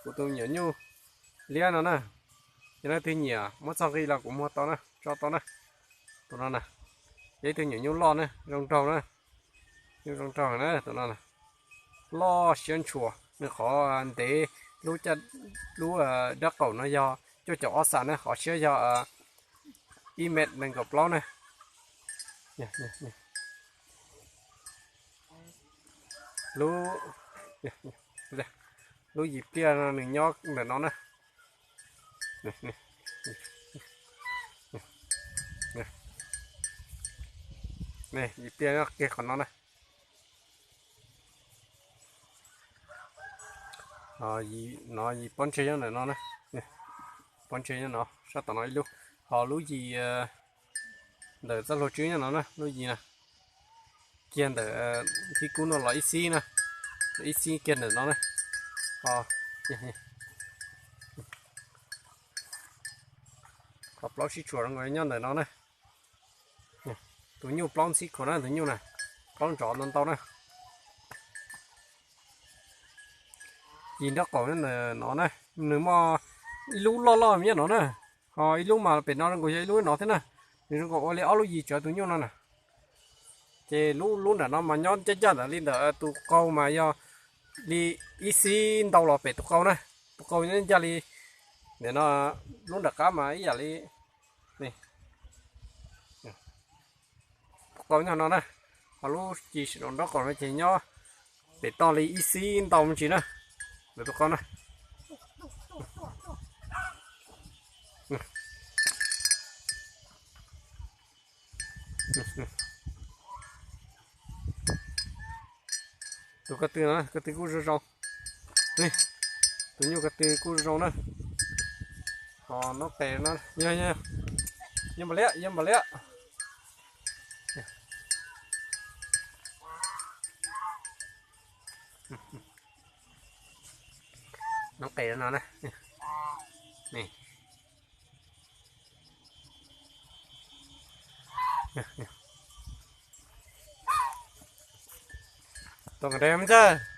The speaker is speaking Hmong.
kuv tus me nyuam nyuj liab no na. Yog leej twg nyiam muab txog nqi los kuv muag tau na, tso tau na. Tus no na, yog ib tug nyuam nyuj loj na, zoo nraug na, nyuj zoo nraug na, tus no na. Loj siab ntshua, nws qhov ntev, lub, lub dab qaum no yog cuaj caum ob xam na, qhov siab yog ib mev nees nkaum plaub na. Lub, lub yim pliaj no nws nyob ntawm no na. Yim pliaj nyob kiag qhov no na. No yim pob ntseg nyob ntawm no na. Pob ntseg nyob no, sab tom no ib lub. Ho lub yim ntawm txoj hlua tswb nyob no na, lub yim na. Kiag ntawm thib kub no los ib xib na, ib xib kiag ntawm no na. Qhov plaub sib tshuam nyob ntawm no na. Tus nyuj plaub ntxhib khuav na, tus nyuj na, plaub ntsov ntau ntau na. Yim nraub qaum nyob ntawm no na, nws muaj ib lub loj loj nyob no na, ho ib lub mas pem no zoo nkaus yog ib lub no thiab na. Nws zoo nkaus ua li ob lub yim tsawv tus nyuj no na. Ces lub, lub nram no mas nyob ncaj ncaj ntawd li ntawm tus qau mas yog li ib xib ntau los pem tus qau na. Tus qau nyob ncaj li ntawm no, lub nram qab mas ib yam li tus qau nyob no na. Ho lub ci sawv daws nraub qaum no ces nyob pem toj li ib xib ntau me ntsis na, ntawm tus qau na. Tus ko tw no, ko tw kuj zoo zoo. Tus nyuj ko tw kuj zoo zoo na. Ho noob qes no, yog, yog npam liab, yog npam liab. Noob qes no na. Tus nqes me ntxawg.